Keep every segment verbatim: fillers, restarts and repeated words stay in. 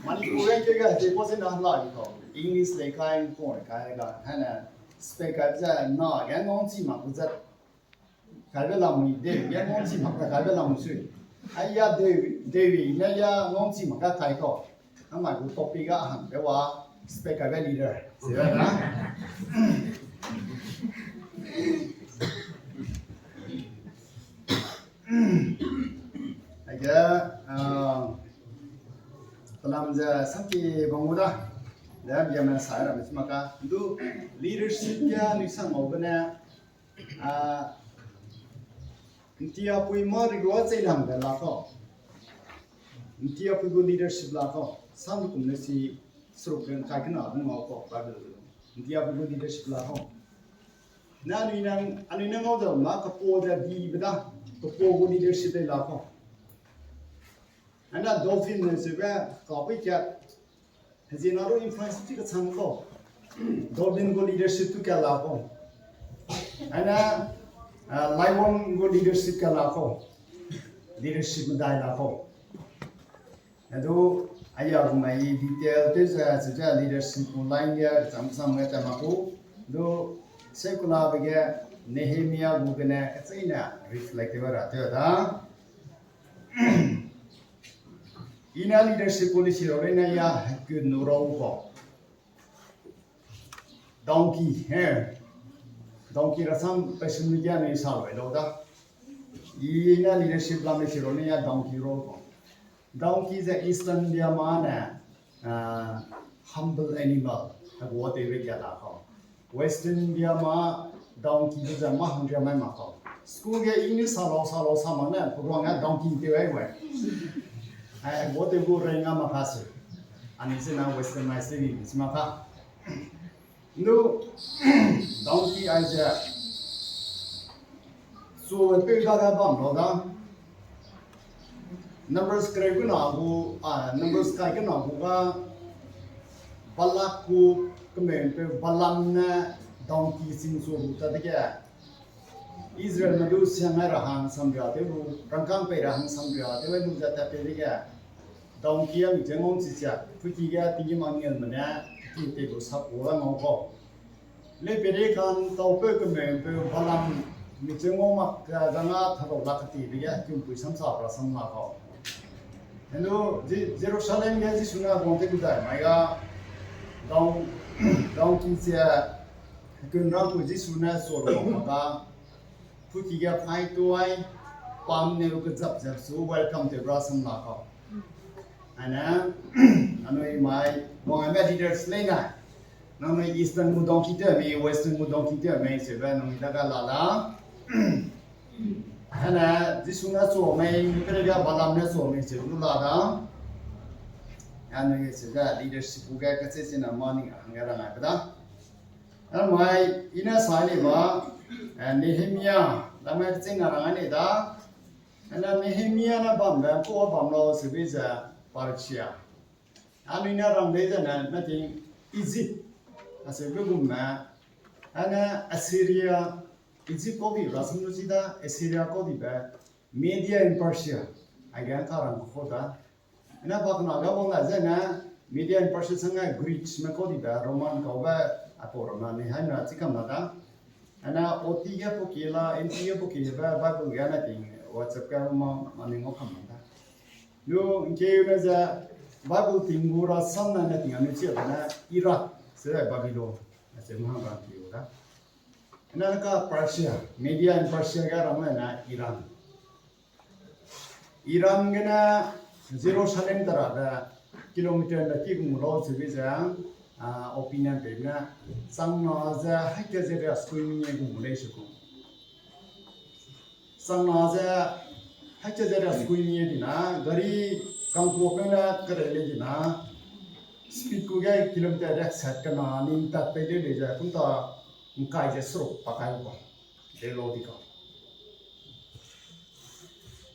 Manipur ge ke ga te ko se na la ni ko. English le kai ko kai ga. Hana spec kai ze na ga ngong chi ma ku zat. Kaibe lamui de, ya ngong chi mak ka kaibe lamui sui. Ai ya de, de wi, ya ya ngong chi mak ka kai ko. Ama gu topic ga hang de wa, spec kaibe leader. Sira na. Aige, ah, pelam ze saki bangu da. Da biame sai ra me chi mak ka. Du leadership ya ni sang mau bene. Ah, ntia pui ma rigua chei lang de la ko. Ntia pui gu leadership la ko. Sam kum ne si sruk ren kai kena bu ngau ko Bible. Ntia pui gu leadership la ko. Na anui nang, anui nang ngau de ma kapo de di beda. Kapo gu leadership de la ko. Ana dolphin ne sebe ka pui kia. Hezina ro influence ti ka chang ko. Dolphin gu leadership tu kia la ko. Ana, ah, lion gu leadership kia la ko. Leadership medai la ko. Adu, aya gu mai detail te ze, ze, ze leadership gu line ge, cham cham ge, cham aku. Du, sekula bege, Nehemia gu gene, kachene reflect te ra te da. Ina leadership policy ro le na ya hekun nu ro ko. Donkey, he. Donkey rasam passion media ne sa lo lo da. Ina leadership lam ne si ro ne ya donkey ro ko. Donkey ze Eastern India ma ne, ah, humble animal, hebo te be kia la ko. Western India ma donkey be ze ma hang ria mai ma ko. School ge English sa lo, sa lo, sa ma ne, program ga donkey te wai wai. Ai, bo te bu renga ma ka se. Ani se na Western mai se ni, se ma ka. Nu, donkey ai ze. So, pe ga ga bam lo da. Numbers kere gu na gu, ah, Numbers kai gu na gu ga, Balak gu kemeu pe Balaam ne donkey sing su lu ta dege. Israel me du siang ai ra hang samria te lu, rangkang pei ra hang samria te lu ze ta pe dege. Donkey a mi ze ngau chi sia, puki ge tingi ma ngel me ne, ki te lu sa pu ra ngau ko. Lei pede kan tau peu kemeu peu Balaam mi cheu ngau mak ka zanga thadau lak kati dege kiumpui samsa pra sam la kau. Henu Ji-, Jerusalem ge Jisu ne guang te kudai mai ga dau, dau ki sia kun rang ku Jisu ne so lo mak ga. Puki ge phai tuai, pam ne u kejap jap su welcome te bra sam la kau. Ane, anui mai, wang ame leaders lei na. Nangnui Eastern gu donkey te mi, Western gu donkey te mi, sebe nangnui daga la da. Ane, Jisu ne so mi, pere ga Balaam ne so mi, sebe lu la da. Anui sebe leadership gu ge kese sina mani hangge rangai pe da. Ane mai, ina sai ni ba, eh, Nehemia, lamai kese na rangai ni da. Ana Nehemia ne bambe, ko bam lau sebe ze Persia. Anui ne rang dei ze ne, na ting Egypt. Asebe gum me. Ana Assyria, Egypt kau di rasam lu si da, Assyria kau di be, Media and Persia. Aige ka rang ko da. Ana bakna ga wang la ze ne, Media and Persia sang ne Greeks me kau di be, Roman kau be, apo rona ni hai na chikam la da. Ana O T ge puki la, N T ge puki be, Bible ge na ting, WhatsApp ge ma, ma ning o kam da. Lu, nke ne ze, Bible ting gu rasam na na ting anu chi na, Iraq, se Babylon, na se mahang rang ki da. Ana ka Persia, Media and Persia ga rang na Iran. Iran gene Jerusalem tara de kilometer de ki gu lo sebe ze, ah, opinion pe ne, chang na ze haike ze ria skui mi gu lei se ku. Chang na ze haike ze ria skui mi di na, gari kangkuo pe ne kere lei di na, speed ku ge kilometer riak sat kena ning tat pe lei lei ze, kum ta ngkai ze sruk pa kai ku. Delo di ka.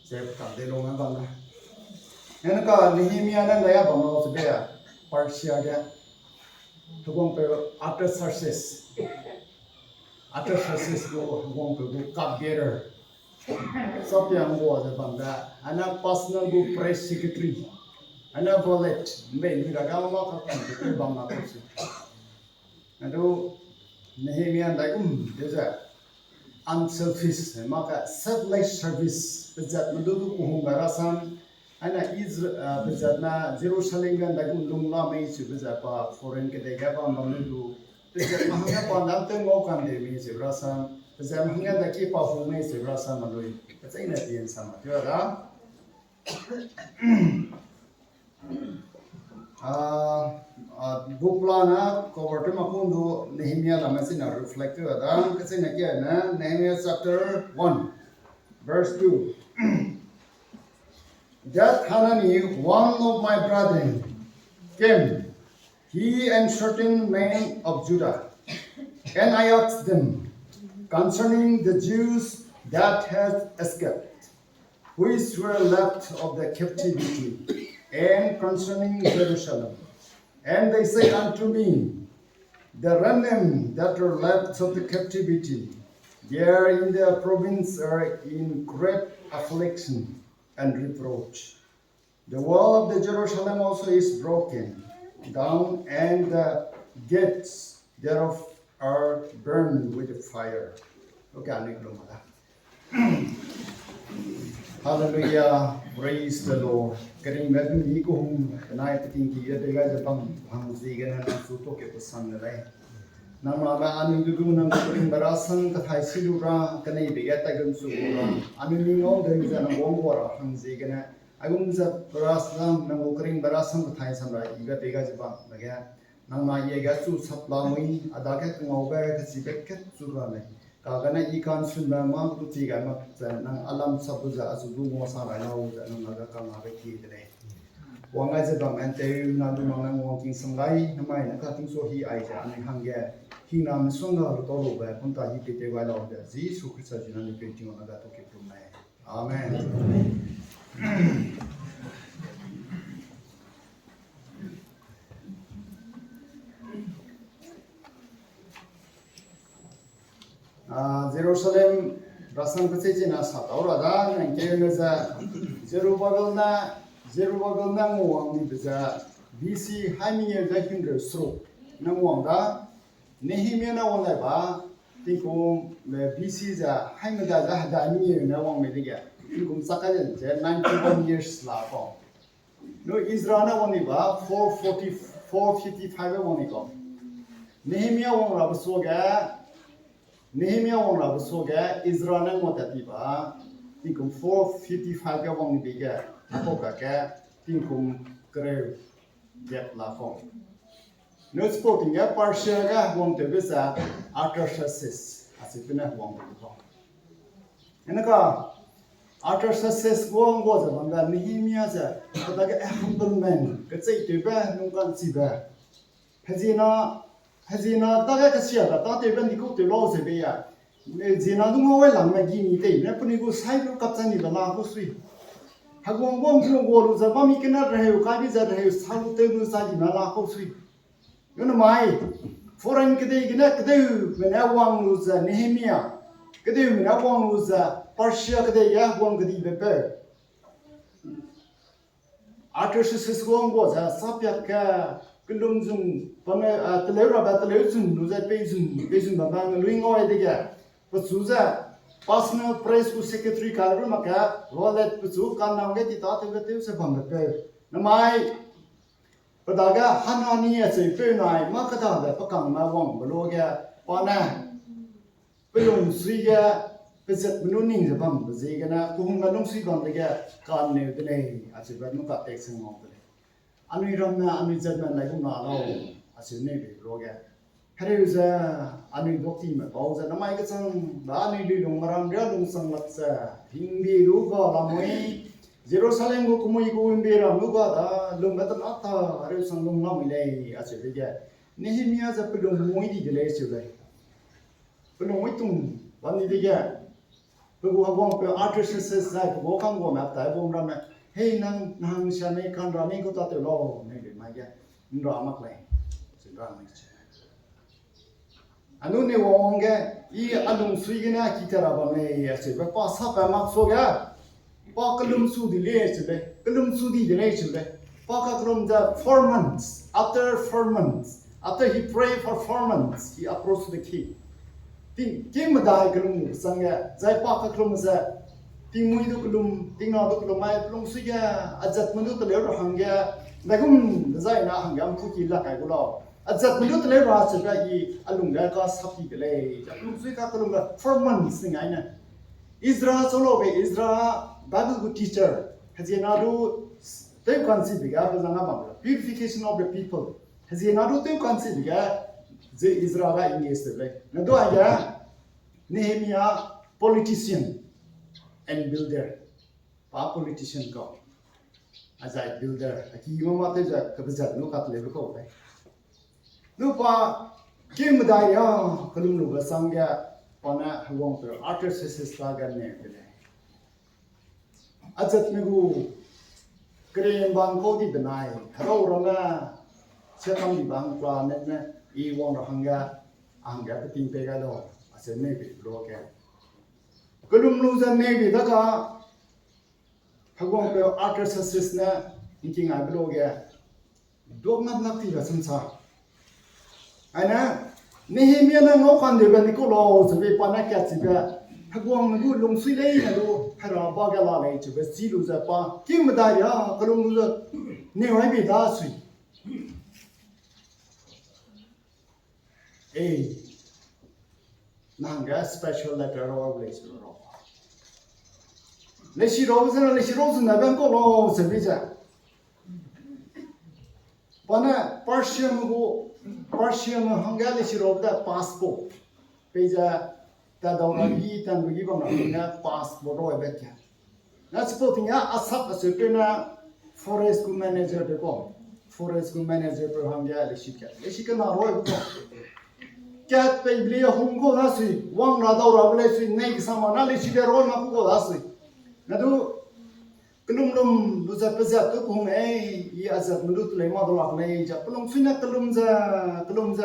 Ze ka delo ngan bam na. Ngan ka Nehemia ne ngai a bam lo sebe a, Persia ge. Heguang pe Artaxerxes. Artaxerxes gu heguang pe gu cupbearer. Sapiang gu ze bam da. Ana personal gu press secretary. Ana volet, mbe ni da ga ma ka kan de bam na ko si. Adu Nehemia dai gum de ze. Unselfish, ma ka selfless service, pezat me du du kuhung ga rasan, Ana Isra-, ah, pezat na Jerusalem ga dai gum lung la mei si pezat pa foreign kedei ga bam bam ne du. Pezat ma hangge pa nam te ngau kan de mei si rasan. Pezat ma hangge da ki pa hu mei si rasan ma lui. Pezat ina dien sa ma. Tiu da. Ah, ah, book la na cover te ma kung du Nehemia la ma si na reflect tiu da. Ka si na kia na Nehemia chapter one, verse two. That Hanani, one of my brethren, came, he and certain men of Judah, and I asked them concerning the Jews that had escaped, which were left of the captivity, and concerning Jerusalem. And they say unto me, the remnant that are left of the captivity, they are in the province are in great affliction and reproach. The wall of the Jerusalem also is broken down, and the gates thereof are burned with fire. Okay, ani klo mala. Hallelujah, praise the Lord. Kering me dun ni kuhung, nai peting ki ge de ga ze bam hang zi ge na su to ke pesan de lei. Nang ma ba ani du du nang kering bara sang ka thai si lu ra, ka nei be ge ta gun su lu ra. Ani ni ngau de ze nang wang wa ra hang zi ge na. Aigum ze berasam, nang gu kering berasam pethai sam ra, i ga pei ga ze bam, lage. Nang na ye ga chu sap la mui, a da ke kengau be, ke chi be ke chu ra lei. Ka ga na i kan sun be ma, ku ti ga ma, ze nang alam sap bu ze, a zu du ngua sa rai lau, ze nang na ga ka nga be ki de lei. Wang ai ze bam an teu, na du nang nang wang king sam gai, na mai na ka ting so hi ai ze, ani hang ge. Hi na me song ga lu to lu be, kun ta hi pe teu gai lau ze, Jisu Krista ji na ni pe ting na ga to ke tum lei. Amen. Ah, Jerusalem rasang kechei chena sa tau ra da, nang ke ne ze, Zerubbabel na, Zerubbabel na nguang ni be ze, B C hai mengeu ze himreu seruk na nguang da, Nehemia na wang dai ba, tingkum, eh, B C ze, hai medai ze hedai mengeu ne wang me dege, tingkum chak kai ze, ninety-one years la ko. Nu Ezra na wang ni ba, four forty, four fifty-five wang ni ko. Nehemia wang ra besuage, Nehemia wang ra besuage, Ezra na ngua tat ti ba, tingkum four fifty-five ge wang ni be ge, a ko ka ke, tingkum kereu gap la ko. Nu sporting ge Persia ge wang teu be ze Artaxerxes, a si pe ne wang teu ko. Ene ka, Artaxerxes wang gua ze bam da Nehemia ze, ka dage a humble man, kechei teu be, nung kan chi be. Hezina, hezina dage kesia da ta teu be ni ku teu lau ze be ya. Zina du ngau wai lang me gi ni tei, ne puni gu sai lu kap cha ni be la ku sui. Heguang guang lu gua lu ze bam mi kena reheu, kai bi ze reheu, sa lu teu lu sa di me la ku sui. Yuna mai, foreign kedei gene kedeu mene wang lu ze Nehemia, kedeu mene wang lu ze Persia kedei ge wang kedi be peu. Artaxerxes wang gua ze sapiak ke kelum zun, pame, ah, teleu rabe teleu zun lu ze pei zun, pei zun bam bam lui ngau ai dege. Pechu ze personal press gu secretary ka lu mak ke, wallet pechu kanam ge ti ta teu ge teu ze bam be peu. Namai, pe dage Hanani acheu peu nai, ma keda de pe kang me wang be lu ge, pa ne, pe lungsui ge, pe zet menu ning ze bam be ziegene, pe hung ge lungsui bam dege, kan neu de lei, acheu be nu ka text ngau de lei. Anui ram ne, anui zet me nai gu na lau, acheu ne be lu ge. Hereu ze, anui dokti me pau ze, namai kechang, da anui lui lung meram ria lungsang lak ze, hingbi lu ga lamui, Jerusalem gu kemui gu hingbi ram lu ga da, lung me tena ta, hereu sang lung lamui lei, acheu dege. Nehemia ze pe lung mui di de lei, acheu lei. Pe lung mui tung, bam ni dege. Pe gu heguang pe Artaxerxes zai pe gu kang gu me tai bum ramme. Hei nang, nang sia mei kan ra mei gu ta teu lau, nei be mai ge. Nra mak lei. Sin ra mai chi. Anu ne wang ge, i a lungsui gene ki te ra bam lei, acheu be pa sa pe mak suage. Pa kelum su di lei, acheu lei. Kelum su di de lei, acheu lei. Pa kakellum ze four months, after four months, after he prayed for four months, he approached the king. Ting, king medai kellum lu sang ge, zai pa kakellum ze, tingmui du kellum, tingna du kellum mai, kellum sui ge, azat me du teleu ra hangge, ndaigum dezai na hangge ’mpuki la kai gu lau. Azat me du teleu ra chebe i a lung ge ka sapi de lei. Kellum sui kakellum ge four months ning ai ne. Ezra chu laube Ezra Bible gu teacher, hezie na du tew kanchibe ge pe zang a bam le, purification of the people. Hezie na du tew kanchibe ge, ze Ezra ga engage te lei. Na du aige, Nehemiah politician and builder. Pa politician kau, a zai builder, a ki mama tew ze kebezat nu kat leu kau lei. Nu pa king medai a kellum lube sang ge, pa ne heguangpeu Artaxerxes ta ge ne de lei. Azat me gu kerembang kau di benai, herau ramme, siakam di bang kla ne ne, i wang ra hangge, a hangge peting pei gai lau, acheu neibe lu ge. Kellum lu ze neibe da ga, heguangpeu Artaxerxes ne ’ngking aibe lu ge, duak nap nap ti ra chum sa. Aine, Nehemia ne ngau kandeube ni kau lau, chebe pa ne kat chibe, heguang me gu lungsui lei ne du, hera ba ge la lei chebe chi lu ze pa, king medai a kellum lu ze, neu aibe da sui. Ei, nang ge special letter rau lei si rau. Lei si rau ze, lei si rau ze na ben kau lau, chebe ze. Pa ne Persiame gu, Persiame hangge lei si rau de passport. Peize, ta dau ra gi, ta ndu gi bam ra hangge passport rau be ke. Na suppose ting a asap aseupeu ne forest gu manager de kau. Forest gu manager peu hangge lei si kat, lei si kena rau kau. Kat pei bli hung kau da sui, wang ra dau ra be lei sui, nei kesang ma na lei si de rau ma ku kau da sui. Na du, kellum lum lu ze pezat tu kung ei, i azat me lu teleu ma dau lak lei, ze pelung sui ne kellum ze, kellum ze.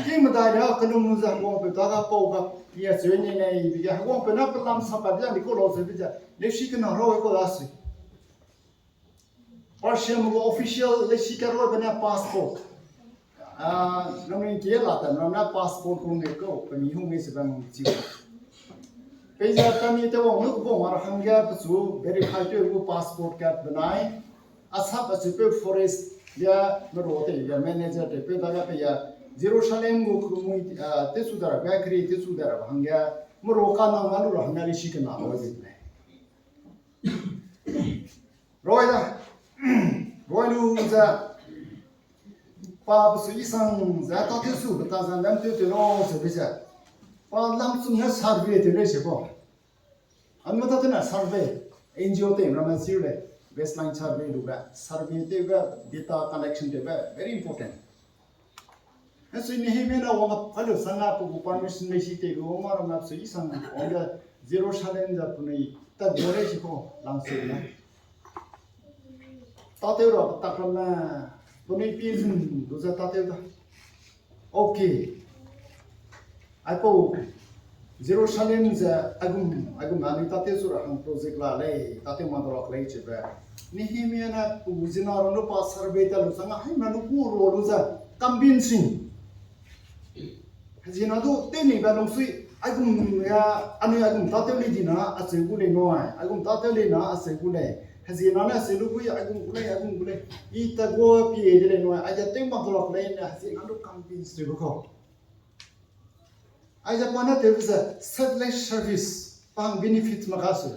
Ki medai ra kellum lu ze heguangpeu ta ga pau ga, i acheu ni nei, bi ge heguangpeu na pelam sa pa bi za ni kau lau ze bi ze, lei si kena rau kau da sui. Persiame gu official lei si kat rau be ne passport. Ah, nang ring ki la ta, nang na passport kung ne kau, pe mi hung ne se ba nung chi. Peize pe mi te wang lu kebang ra hangge pechu verify tew gu passport kat benai. Asap aseupeu forest ge meru tei ge manager tewpeu da ga pe ya Jerusalem gu kemui, ah, tesu da ra, bakery tesu da ra hangge meru ka nang ma lu ra hangge lei si kena rau de lei. Roi da. Roi lu ze. Pa pesu isang ze tâtew su, pe ta zan lam tew tew lau ze be ze. Pa lam chum ne survey tew lei se kau. Anui tâtew ne survey, N G O tew ramme chiu lei, baseline survey lube, survey tewbe, data collection tewbe, very important. Hesui Nehemia ne wang a, a lu sang a pe gu permission lei si tew lu, ma ramme pesu isang wang ge Jerusalem ze penui ta gu lei si kau, lang se ne. Tâtew ra tak ramme, penui pi zun lu ze tâtew da. Okay. Aipau Jerusalem ze aigum, aigum anui tâtew su ra hang project la lei, tâtew ma dau lak lei chebe. Nehemia ne pe gu zina ra nu pa survey ta lu sang a, haimena nu ku ru lu ze, convincing. Hezina du tew neibe lungsui, aigum, a, anui aigum tâtew lei dina acheu gu lei nui, aigum tâtew lei na acheu gu lei. Hezina ne acheu lu gu aigum gu lei, aigum gu lei. I ta gu pie de lei nui, aige tew ma dau lak lei ne hezina du convince tew kau. Aize pa ne tewbe ze, selfless service, pa hang benefit ma ka su.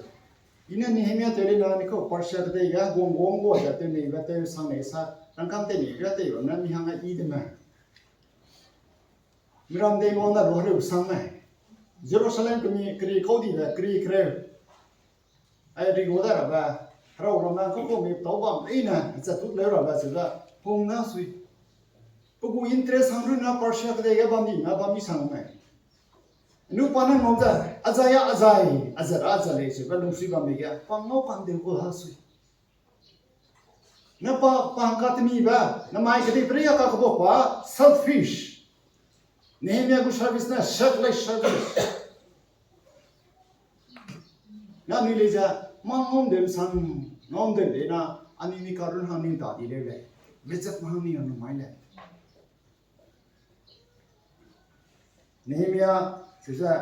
I ne Nehemia tew lei na ni kau Persia kedei ge, guang guang gua ze tew neibe tew sang nei sa, rangkâng tei neibe tew ne mi hang a i de me. Miram dei wang da lu hereu sang me. Jerusalem kemi keri kau dibe, keri kereu. Ai ri gu da rabe, herau ramme kau kau mi tau bam leine, ze tut leu rabe ze da, hung na sui. Pe gu interest hang run na Persia kedei ge bam di na bam mi sang me. Nu pa ne ngau ze, azai a azai, azat a azat lei ze be lungsui bam mi ge, pa ngau kan deu kau ha sui. Ne pa, pa hang katemibe, namai kedei peri a kakebak pa, selfish. Nehemia gu service ne, selfless service. Na nui lei ze, ma ngam deu sang, ngam deu lei na, Anui mi karun hang ning ta di leu lei. Mezat hang ning hang mai lei. Nehemia, chize,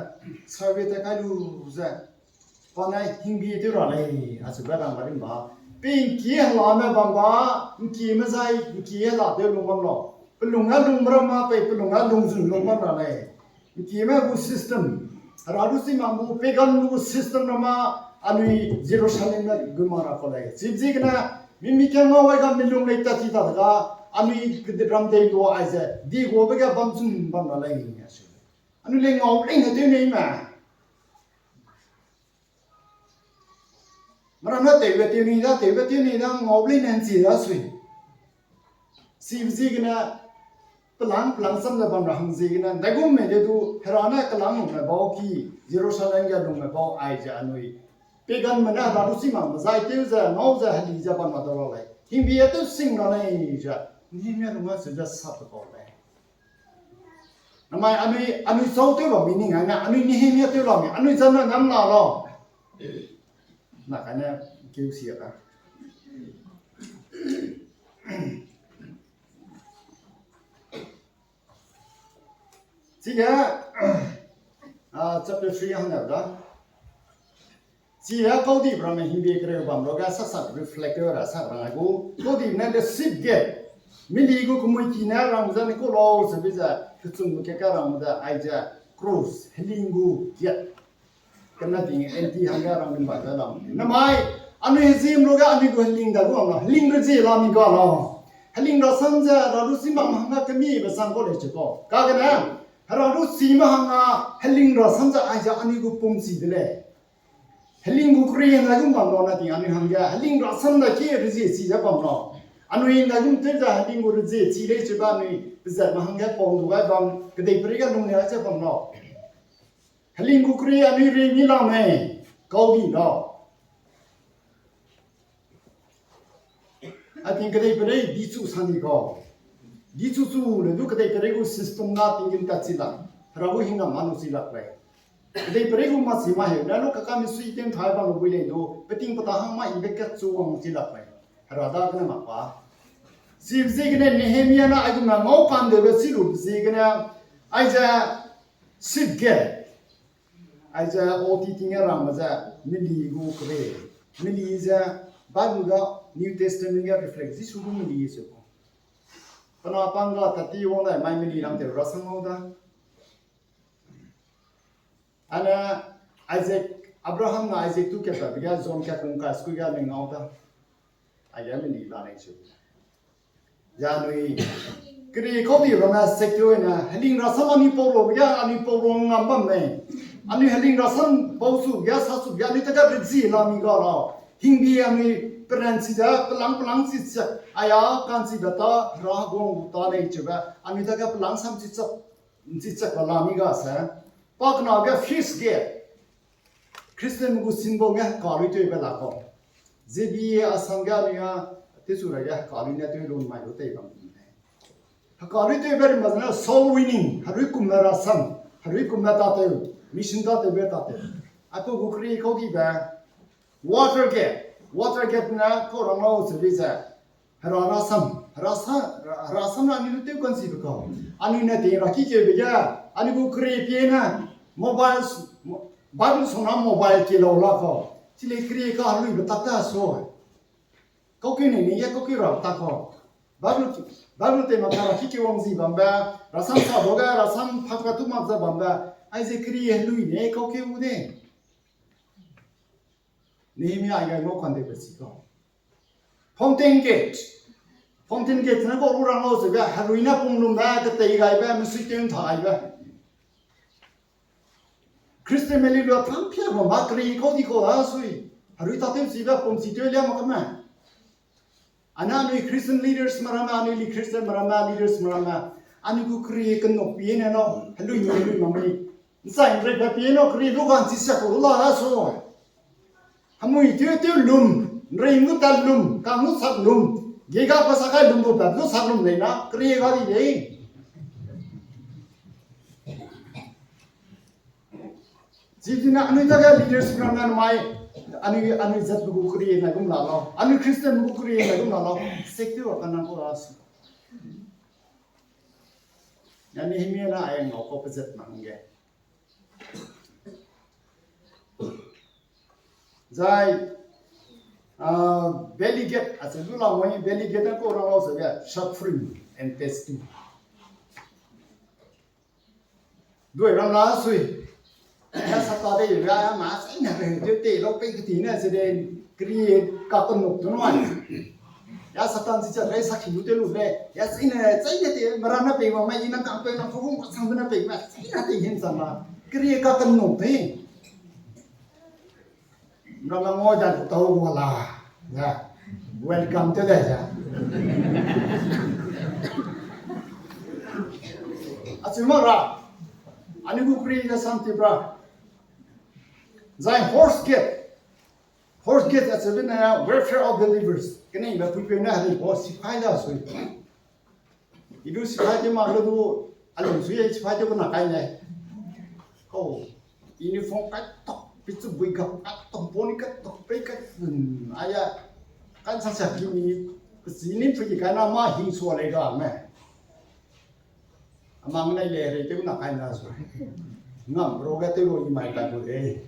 sabe te kai lu ze, pa ne hingbi tew ra lei, a chibe rang ba rimba. Pe ngki helame bam ba, ngki mezai, ngki hela tew lung bam lau. Pelung a lung ram ma, pe pelung a lung zun lung bam ra lei. Ngkime gu system, Hera du si ma gu pagan gu system ram ma, anui Jerusalem ne gu ma ra kau lei. Chibe ziegene, mi mi ke ngau wai ga mi lung lei tat ti ta ga, anui kedi ram dei lu aize, di gu be ge bam zun bam ra lei ni a su. Anui lei ngau lei ne tew nei me. Mara na tewbe tew ni da, tewbe tew ni da, ngau lei ne nchi da sui. Chibe ziegene, pelang, pelang sam ze bam ra hang ziegene, ndaigum me de du, Hera ne kelang lungme bau ki, Jerusalem ge lungme bau aize anui. Paganme ne Hera du si mak me zai tew ze, ngau ze, heli ze bam ma dau ra lei. Hingbi a tew sing ra lei ze, Nehemia lung a se ze sap bau lei. Namai anui, anui chau tew la mi ning ai ne, anui Nehemia tew la mi, anui zan na ngam la lau. Na kane keu si a ka. Chige, ah, chapter three hang da. Chige kaudi ramme hingde kereu bam lu ge sak sak reflect ra sak rang ai gu. Kaudi ne the sheep gate. Mili gu kemui ki ne rang ze ne ku lau ze bi ze kechum ke ka rang ze aize cross heling gu gate. Kena ting anti hangge rang ning ba ze lam. Namai, anui hezim lu ge anui gu heling da gu am la, heling rezie la mi ga la. Heling rasam ze Hera du si mak hangge kemi be sang kau lei che kau. Kagene, Hera du si mak hangge heling rasam ze aize anui gu pum si de lei. Heling gu kri hangge gu bam la na ting anui hangge, heling rasam da ki rezie chi ze bam la. Anui hangge gu tew ze heling gu rezie chi lei che ba anui, pezat mak hangge pau du gai bam, kedei peri ge lung lei ze bam la. Heling gu kri anui ri mi la mei, kaudi lau. A ting kedei perei dichu sa ni kau. Dichu chu le du kedei perei gu system na tinggîm tat chi lak. Hera gu hingnam ma nu chi lak lei. Kedei perei gu ma chi ma heu, na lu kaka mi sui tem thai bam lu bui lei du, peting peta hang ma ibe kat chu wang chi lak lei. Hera dagene mak pa. Chibe ziegene Nehemia na aigum na ngau kan debe chi lu ziegene, aize sheep gate. Aize O T T nge rangme ze, mili gu kere. Mili ze, Bible ga, New Testament ga reflect, Jisu gu mili ze gu. Pena pang ga tati wang dai mai mili rang tew rasam ngau da. Ane Isaac, Abraham na Isaac tu ketabe ga John kakung ka skui ga ning ngau da. Aige mili la nei chu. Ya anui, keri kaudi ramme sector ne, heling rasam anui pau ru ga, anui pau ru ngam bam mei. Anui heling rasam pau su ga, sa su ga, anui ta ga rezie la mi ga lau. Hingbi anui peranchi da, pelang pelang chi chak, aya kanchi da ta, Hera guang gu ta lei chebe, anui ta ga pelang sam chi chak, chi chak ba la mi ga se. Pa kena ga fish gate. Christian gu symbol nge hekalui tewbe la kau. Zebi Assam ge anui a, techu ra ge hekalui ne tew lun mai lu tei bam ne. Hekalui tewbe rimba zene soul winning, herui kumme rasam, herui kumme tatew, mission tatewbe tatew. Aipau gu keri kau dibe, water gate, water gate ne kau rang lau ze bi ze, Hera rasam, Hera sa-, Hera, Hera sam ne anui lu tew kanchibe kau. Anui ne ting ra ki keube ge, anui gu kere pie ne, mobile, Bible song na mobile ke lau la kau. Chile kere ka heluibe tak ta so. Kau ke ne ne ye kau ke ra tak kau. Bible, Bible te mak ka ra ki ke wang zi bambe, rasam sa bo ge, rasam phak ka tu mak ze bambe, aize kere helui ne kau ke u de. Nehemia ai gai ngau kan de pe si kau. Fountain gate. Fountain gate ne kau ru rang lau ze be, herui ne pung lum be, ketei gai be, mesui tew nthai be. Christian meli lu a pam pia bam ba keri kau di kau la sui. Herui tatew si be, pum si tew lia mak kame. Ana anui Christian leaders meramme, anui li Christian meramme, leaders meramme. Anui gu keri kenok pie ne nau, helui ni helui mak mei. Nsai nrei pe pie nau keri lu gan chi sia kau lu la la so. Hemui tew tew lum, nrei ngu tat lum, kang ngu sak lum, ge ga pa sa kai lum bu pat ngu sak lum lei na, keri ga di lei. Chidina anui ta ga leaders meramme mai, Anui, anui zatbe gu keri nai gum la lau. Anui Christian gu keri nai gum la lau. Sek tew ra kanang kau ra su. Ya Nehemia na ai ngau kau pezat ma hangge. Zai, ah, belly gate, acheu du la moi, belly gate na kau rang lau se ge, suffering and testing. Dui rang la sui. Ya Satan de ya, ya ma, sai na re, de te, lau pei keti na, se de, keri ka kanuk tu nui. Ya Satan si cha, rai sakhi lu te lu le. Ya sai na, sai na te, mara na pei ma, mai na kang pei na, fu fu sang na pei ma, sai na te hin sang ma. Keri ka kanuk te. Nang la ngau da tau wala. Ya. Welcome to the ya. Achu ma ra. Ani gu kri na sam ti bra. Zai horse gate. Horse gate achu na welfare of the believers. Kene ba pui pe na hari ko sipai da sui. I du sipai te ma lu du, a lung sui sipai te kuna kai ne. Ko, uniform kai tok, pichu bui gap kai tok, boni kai tok, pei kai, hmm, aya, kan sa sa ki ni, pesi ni pui kai na ma hing sua le ga me. Amang nai le re te kuna kai na sui. Ngam ro ga te ro i mai kai bu de.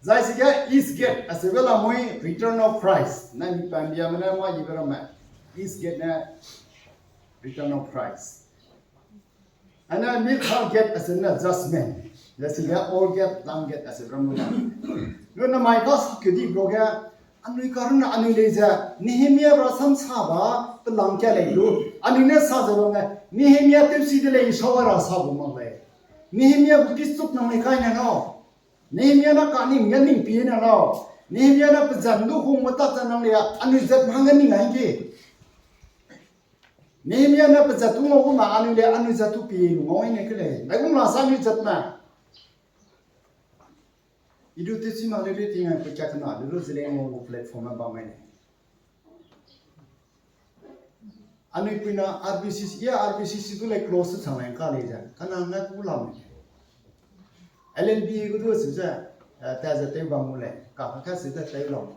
Zai sige East Gate, achu be la mui Return of Christ. Na mi pambia mene ma yi be ramme. East Gate ne Return of Christ. Ana Middle Gate achu ne Judgment. Zai sige Old Gate, Town Gate achu be ramme. Lu na mai ka sa ke di bro ge, anui karun na anui lei ze, Nehemia ra sam sa ba, pe lang kia lei lu. Anui ne sa ze bam ne, Nehemia tewsi de lei sa ra sa bu mak lei. Nehemia bu ki suk nang lei kai ne nau. Nehemia na kaning ge ning pie na lau. Nehemia na pezat du hung me tat zat nang le, anui zat hang ge ning hang ge. Nehemia na pezat tu ngau gu ma anui le, anui zat tu pie lu ngau ne ke lei. Lai gu la sa anui zat na. I du te si ma le le ting ai pe kak na, le lu zile ngau gu platform ba mai ne. Anui pui na R B C C, ya R B C C du le close sang leng ka lei ze. Kana na ku lam. L N B gu du se ze, eh, ta ze tew bam mu lei. Ka ka ka se ze tew lam.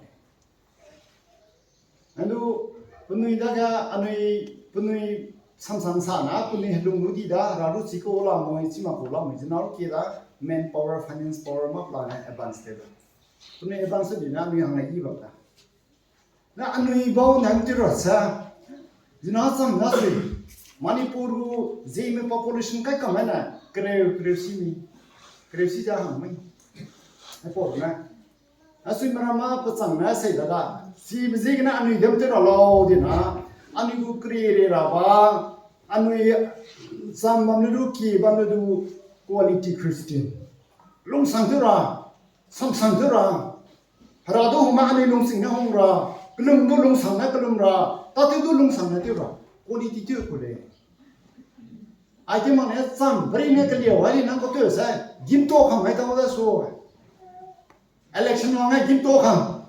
Andu penui da ga anui penui samsang sa na penui helung lu di da ra lu chi ko la mo chi ma ko la mo ze na lu ki da manpower, finance power ma plan ne advance te da. Penui advance di na anui hang na i bam da. Na anui bau nang ti ra sa. Zina cham na sui. Manipur gu Zeme population kai kam na. Kereu, kereu si mi. Kereu si ja hang mi. Ai por na. A sui mara ma pechang na sei da da. Si be zi gena anui dem te ra lau di na. Anui gu kri re ra ba. Anui cham bam ne du ki bam ne du quality Christian. Lungsang te ra. Samsang te ra. Hera du hung ma anui lungsing ne hung ra, kelum du lungsang ne kelum ra, tâtew du lungsang ne tew ra, quality tew ku lei. Ai tew mak ne cham, beri ne keliau, ai ri nang kau tew se, gim to khang ai tau da su. Election wang ai gim to khang.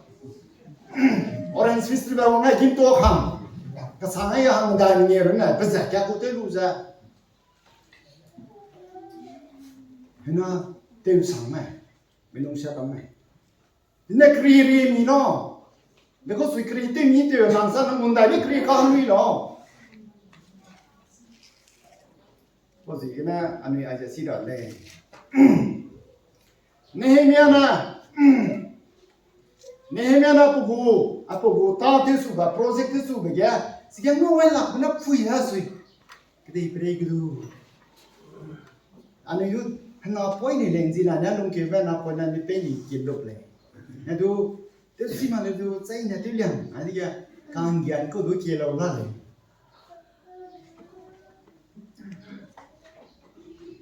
Orange Festival wang ai gim to khang. Kasang ai hang dai ne run ne, bezat kia ku tew lu ze. Hena tew sang me. Minung sia kam me. Dine kri ri mi no. Deko sui kri te mi te nang sa na mundai ni kri ka lui lo. Ko zi gene anui ai ja si da lei. Nehemia na. Nehemia na pugu, a pugu ta te su ba project te su ba ge. Sige no wai lak na pui na sui. Kedei perei kedu. Anui du hena poi ni leng zi na ne lungkeu be na poi na ni pei ni kin luk lei. Ne du, tew si ma le du, chai ne tew liang, a dige, kanggian kau du kie lau la lei.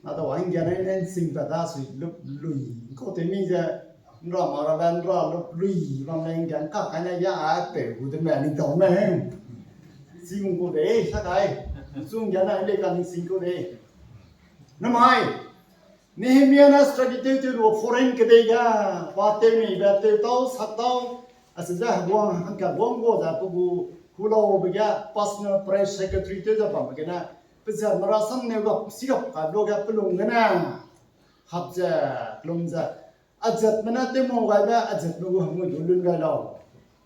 Na da wanggian ai ne sing pa da sui lup lui, kau te mi ze, nra ma ra ben nra lup lui, bam leng gian ka kai na ya a pe gu de me ni dau me. Sing kau de, sa kai. Sung gian ai le ka ni sing kau de. Namai, Nehemia na study tew tew lu foreign kedei ga, pa tew nei ba tew tau, sak tau, a se za heguang, hangka guang guo za pe gu, hu lau be ga, personal press secretary tew za bam ge na, pe za mara sam neu ga, si ga ka lo ga pe lung ge na, hap ze, lung ze, Azatme ne tew mau gaibe, azatme gu hemui du lun gai lau.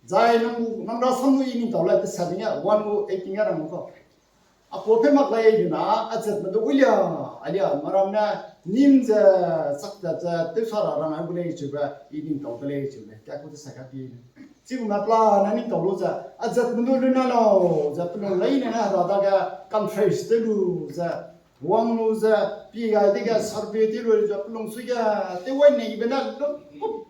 Zai nang gu, nang rasam gu i ning tau lai te sa ding e, one gu eighteen ga rang kau. A pau pe mak lai dina, azatme du ulia, alia, maram ne, nim ze, sak ze, ze, tew sa ra rang ai gu lei chube, i ning tau de lei chube, ka ku te sa ka pi. Chigume plan ne ning tau lu ze, azatme du lun na lau, ze pelung lei ne, ne, ra dage, confess te lu ze, wang lu ze, pi gai dege, survey te lu ze, pelung sui ge, te wai nei be na, lu,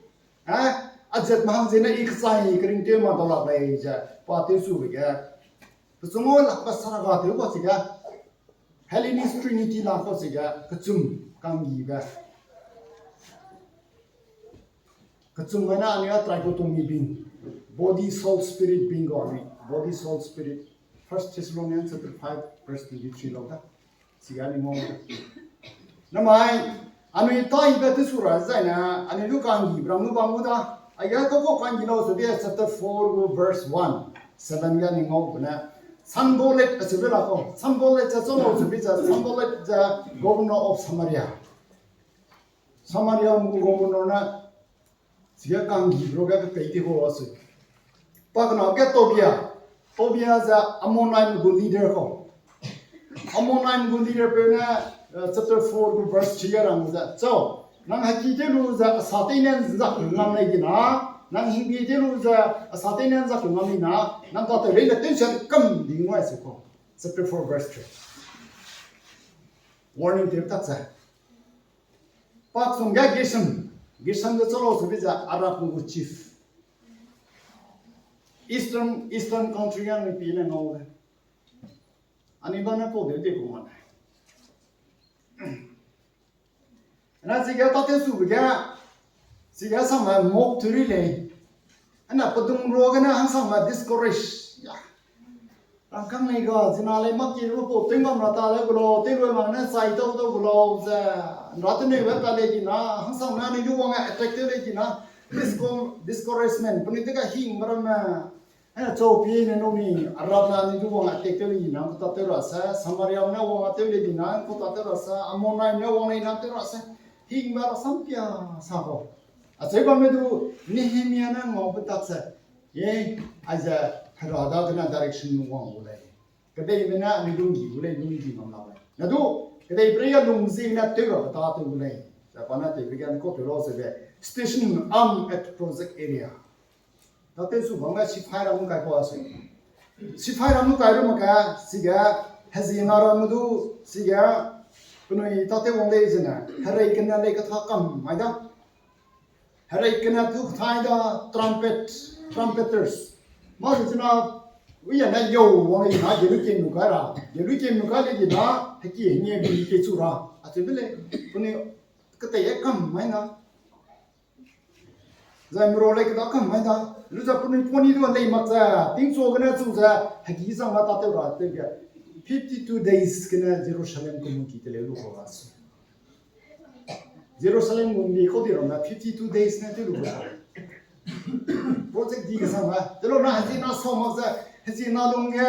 a, azatme hang ze ne, i kechai, kering tew ma dau lak lei ze, pa tew su ge, Pe chunga lak pe saraga tew ba chige, Hellenist Trinity la kau chige, kechum kanggibe. Kechum mai na anui a trichotomy being, body, soul, spirit being ga anui, body, soul, spirit. First Thessalonians chapter five, verse twenty-three lau da. Chige anui ngau. Namai, anui taibe tesu ra zai na, anui du kanggi bram nu bam gu da. Aige kau kau kanggi lau seube chapter four gu verse one, seven ge anui ngau gu ne. Sanballat acheube la kau. Sanballat ze chau lau seube ze, Sanballat ze governor of Samaria. Samaria gu governor ne, chige kanggi bro ge pe pei di gu asui. Pa kena ge Tobia. Tobia ze Ammonite gu leader kau. Ammonite gu leader peu ne, chapter four gu verse three ge rang ze, chau, nang heki tew lu ze asa teine nzak lu ngam lei dina, nang hingbi tew lu ze asa teine nzak lu ngam lei na, nang ka tew lei le tew ze kam di ngai se kau. Chapter four verse three. Warning tew tak ze. Pak sung ge Geshem. Geshem de chau lau seube ze Arab gu chief. Eastern, Eastern country ge anui pi ne ngau le. Anui ba ne pau de de gu ma ne. Na chige tatew sube ge, chige sangme mock thew ri lei. Ana pedung ruagene hangsangme discourage. Ya. Rangkâng lei ga, zina lei mak ki lu pau, tew ngam ra ta le gu lau, tew lu mak ne chai tau tau gu lau ze, nra teneube pa lei dina, hangsangme anui du wang attack tew lei dina, discour-, discouragement, penui de ga hingbe ramme, Ena chau pi ne nung ni, Arab ne anui du wang attack tew lei dina, kuta tew ra se, Samaria ne wang a tew lei dina, kuta tew ra se, Ammon ne wang lei na tew ra se, hingbe rasam pia sa kau. Acheu bamme du, Nehemia ne ngau pe tak se, e, aize, Hera dagene direction nu wang gu lei. Kedeime ne anui lunggi gu lei, lunggi ngam la lei. Na du, kedei peireige lungzi ne tew ra keta tew gu lei. Ze pa ne tewbe ge ne kau tew lau sebe, station arm at project area. Tatew su bam ge sipai ram kai kau a sui. Sipai ram kai ru mak ge, chige, hezina ram du, chige, penui tatew wang lei zene, herei kena lei ketha kam mai da. Herei kena du kethai da trumpet, trumpeters. Ma zena, uiya ne yau wang lei na, gelui kem nu kai ra. Gelui kem nu kai lei dina, heki henie bi ke chu ra. Acheube lei, penui ketei e kam mai na. Zai mero lei keda kam mai da. Lu ze penui poni du lei mak ze, tingchu gene chu ze, heki sang la tatew ra tew ge. Fifty-two days gene Jerusalem gu mungki teleu lu kau ra se. Jerusalem gu mungki kau di ram na fifty-two days ne tew lu kau ra. Project di kesang la. Telo na hezina sau mak ze, hezina lung ge,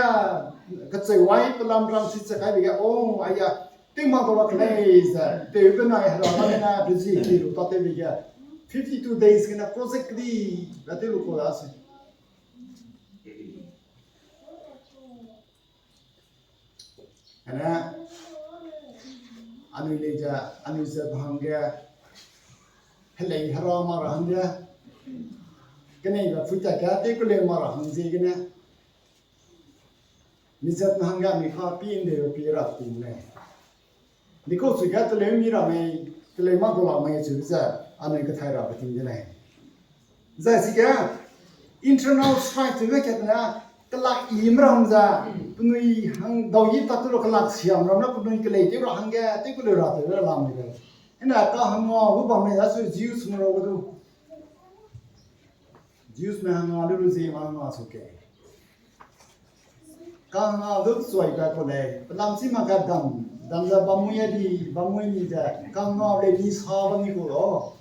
kacheu wai pelam ram si ze kai be ge, o, aya, ting mak dau la kelei ze, tew benai hera na gene, rezi ki lu tatew be ge. Fifty-two days gene project kedi, la tew lu kau ra se. Ane, anui lei ze, anui ze ba hangge, helei hera ma ra hangge, keneibe pui ta ka tew keleu ma ra hang ziegene, mizatme hangge anui ka pi nde pi ra ting lei. Ni kau chu ge teleu mi ra mei, teleu ma du la mei chu ze, anui kethai rabe ting de lei. Zai chige, internal strife tewbe katne, kelak i meram ze, penui hang dau yi tak tu lo kelak siam ram na penui kelei tew ra hangge, tew keleu ra tew ra lam de lei. Ena ka hangna gu bam mei da sui Jews me ro gu du. Jews me hangna lu lu zi ma hangna su ke. Kangna du chuai ka ku lei, pelam chi mak ka dam, dam ze bamui a di, bamui ni ze, kangna lei ni sa bam ni ku lo.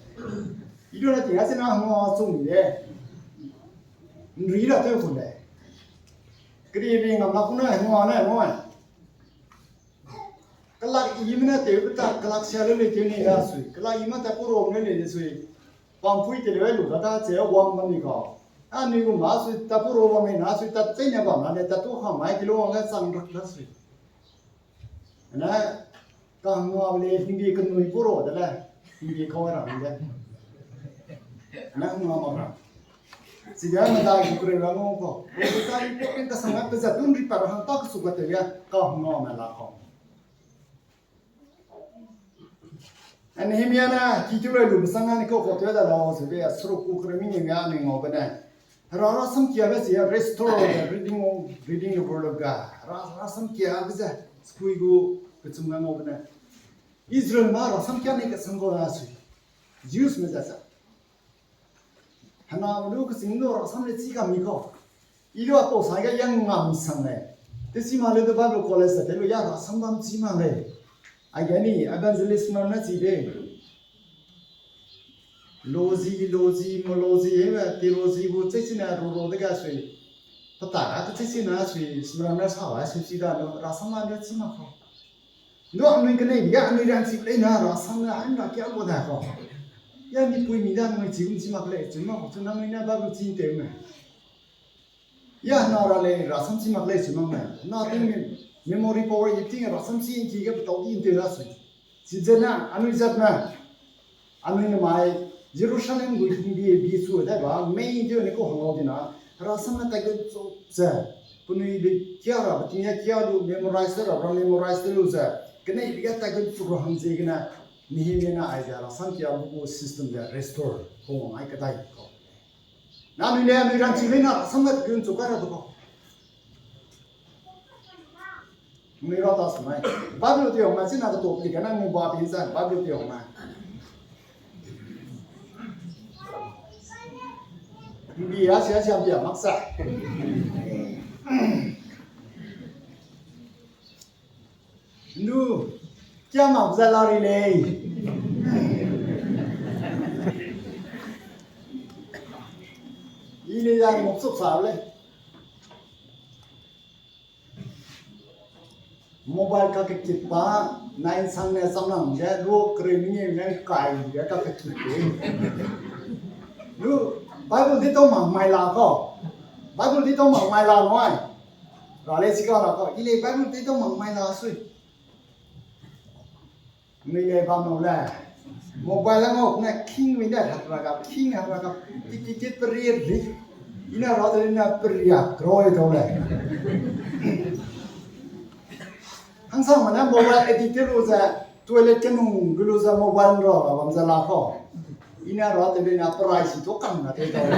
I du na ting a chena hangna chung de. Nri ra tew ku lei. Keri ri ngam na ku na hangna na mo. Kelak i mene tew pe ta, kelak sia le le tew ni da sui. Kelak i ma ta ku ro le le sui. Pangpui te le lu da da che wang bam ni ka. A ni gu ma sui ta pu ro bam ni na sui ta che ne bam na le ta tu ha mai ki lo wang le chang rak da sui. Na ka ngau le hindi ka nui pu ro da le. Hindi ka ra ni le. Na ngau ma ra. Sida na da ku kre ra ngau ko. Ko ta ni ko ka sang ka za tun ri pa ra hang ta ka su ka te ya ka ngau ma la ko. Nehemia ne ki tu le lu besang ne ko ko te da lo se be suru ku kre mi ne mi a ne ngau be ne. Hera rasam kia be se restore the reading of, reading the word of God. Hera rasam kia be se skui gu kechum ga ngau be ne. Israel ma rasam kia ne kesang ko la sui. Jews me za sa. Hena lu kesing lu rasam le chi ka mi ko. I lu a pau sai ga yang ngam sang le. Te chi ma le de Bible college sa te lu ya rasam bam chi ma le. Ai ga ni evangelist ma na chi de. Lozi, lozi, mo lozi, e, theology bu che chi na ro ro de ga sui. Pata ga te che chi na sui, smram na sa wa sui chi da no, rasam ma le chi ma ko. Ndu anui kenei bi ga anui rian chi lei na rasam na, anui ra kia gu da ko. Ya mi pui mi da anui chi gum chi mak lei, chi mak ko, chu na anui na Bible chi te me. Ya na ra lei rasam chi mak lei chi mak me. Na ting memory power i ting rasam chi ki ge petau di te da sui. Chi ze na anui zat na. Anui ne mai Jerusalem gu hingbi bi chu dai ba mei de ne ko hangau di na. Rasam na tai ge chu ze. Penui le kia ra, beting ya kia lu memorize ra, ra memorize lu ze. Kenei bi ga ta gun chu ra hang ze gene, Nehemia na ai ze rasam kia bu gu system ze restore ko ai kedai ko. Na anui le anui ran chi le na rasam ga gun chu ka ra ko. Anui ra ta su mai. Bible te hong ma chi na ka to pli ka na anui ba pin sa Bible te hong ma. Bi a sia sia bi a mak sa. Ndu, kia mak za la ri lei. I le ya mo suk sa le. Mobile ka kekit pa, nai sang ne sam lang ge, lu kere mi ne nang kai ge ka kekit pe. Lu, Bible di tau mak mai la ko. Bible di tau mak mai la noi. Ra le si ka la ko. I le Bible di tau mak mai la sui. Nui le bam nau le. Mobile ngau ne king mi ne hak ra ga, king hak ra ga, ti ti ti peria ri. I na ra de na peria kroi dau le. Hangsang ma ne mobile edit te lu ze, toilet ke nung gu lu ze mobile ra ga bam ze la ko. I na ra de na perai si to kam na te dau le.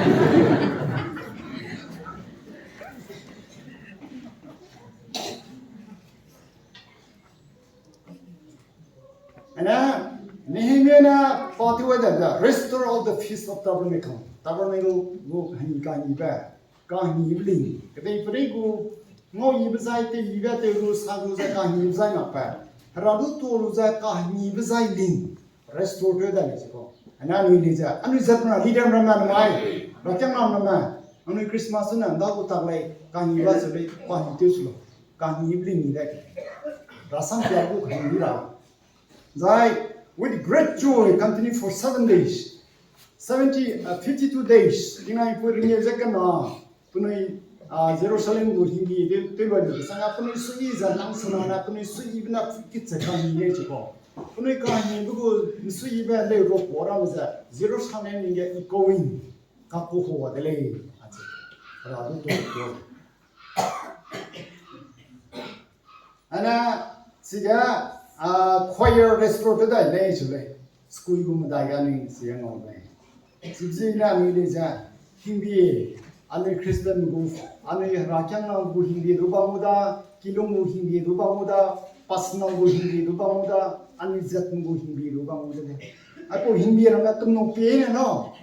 Ane, Nehemia ne pa tew wai da, the restore of the Feast of Tabernacle. Tabernacle gu hangni kahingbe, kahingbe ling. Kedei perei gu ngau yibe zai, te yibe, te lu sa lu zai kahingbe zai makbe. Hera du tu lu zai kahingbe zai ling. Restore tew da lei se ko. Ane anui lei ze, anui zat na leader ramme namai. Rakiang ram ramme. Anui Christmas na nda gu tak lei, kahingbe se lei, pa hi tew su lo. Kahingbe ling ni de. Rasam kia gu kahingbe ra. Zai, with great joy, continue for seven days. Seventy, uh, fifty-two days. Tingna ipui ring ye ze kena. Penui, ah, Jerusalem gu hingbi de, tew ba ni, sanga penui sui ze lang sena na, penui sui be na kit ze kahingbe chi ko. Penui kahingbe gu sui be lei ro ko ra ze, Jerusalem ni ge i ko win, ka ko ho de lei, a chi. Ra du to ko. Ana, siga, ah, choir restore te dai lei chu lei. School gu medai ga ni siga ngau lei. Sibzi na ni lei za, hingbi, anui Christian gu, anui herakiangna gu hingbi du bam mu da, kilung gu hingbi du bam mu da, personal gu hingbi du bam mu da, anui zat gu hingbi du bam mu da lei. Aipau hingbi ramme tum nung pie ne no.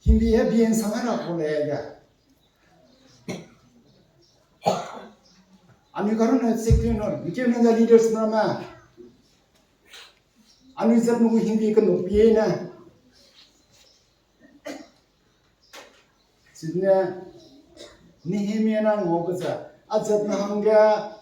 Hingbi he bien sang na ko lei ga. Anui karune check tew no, mikeu ne leaders na ma. Anui zat mu gu hingbi kenu pie ne. Sine, Nehemia na ngau ke ze, a zat na hangge,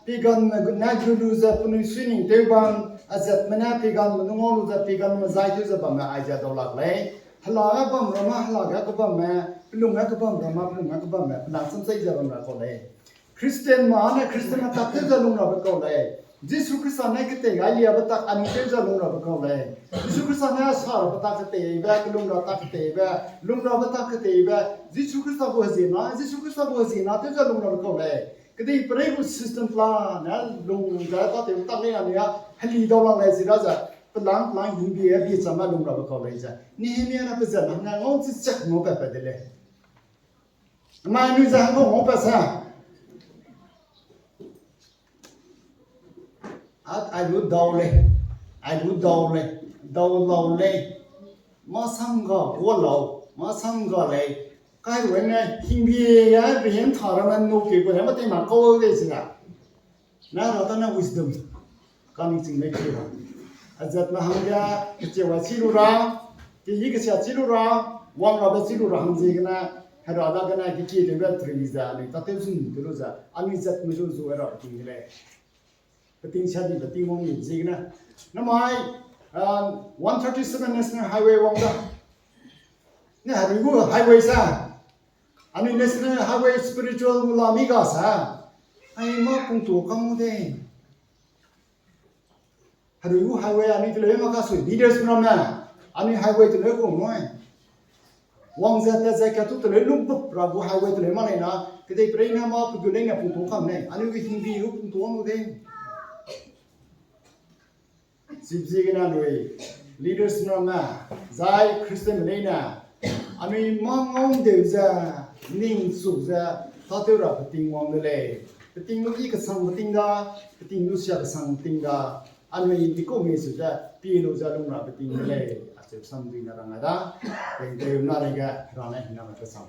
pagan ne gu na gu lu ze penui sui ning tew bam, Azatme ne peiganme nung ngau lu ze peiganme zai tew ze bamme aize dau lak lei. Hela ge bam ramme hela ge kebamme, pelung ge kebam ramme pelung ge kebamme, pelung sam sei ze bam ra kau lei. Christian ma ne Christian ma tak tew ze lung rabe kau lei. Jisu Khrista ne ketei gai liabe tak anui tew ze lung rabe kau lei. Jisu Khrista ne sa rabe tak keteibe, kelum ra tak keteibe, lum rabe tak keteibe, Jisu Khrista gu heziena, Jisu Khrista gu heziena tew ze lung rabe kau lei. Kedei perei gu system pla ne lung ze tatew tak lei anui a heli dau lang lei zi ra ze, pelang pelang hingbi e bi cham a lung rabe kau lei ze. Nehemia ne pe ze nang ne ngau chi chak ngau pat pat de lei. Namai anui ze hangkau ngau pat sa. At ai lu dau lei, ai lu dau lei, dau lau lei. Mâ sam ga gua lau, mâ sam ga lei. Kai ruai ne hingbi e, pe hentha ramme nukeu gu ne mâ tei ma kau lei zi ra. Na ra ta na wisdom. Kani ching lei chi ra. Azatme hangge, kecheu a chi lu ra, keyi kesia chi lu ra, wang rabe chi lu ra hang ziegene, Hera dagene kekie tewbe teri ze anui tatew zun tew lu ze, anui zatme zu zu Hera peting de lei. Peting sia di peting wang ni ziegene. Namai, one thirty-seven National Highway wang da. Ne herui gu highway sa. Anui National Highway spiritual gu la mi ga sa. Ai mâ pungtua kam de. Herui gu highway anui teleu mâ kasui leaders ramme. Anui highway teleu gu nui. Wang ze tat ze katu teleu lungbup ra gu highway teleu mâ lei na, kedei perei ne mâ pe gu leine pungtua kam lei. Anui gu hingbi gu pungtua lu de. Chipziegene anui leaders ramme, zai Christian leine, anui mâ ngau deu ze, ningchu ze, tatew ra peting wang de lei. Peting lu i kesang peting da, peting lu sia kesang peting da, anui dikau mei su ze, pie lu ze lung ra peting de lei, acheu samduine rang ai da, pengteu na lei ge, Hera ne hiname pe sam.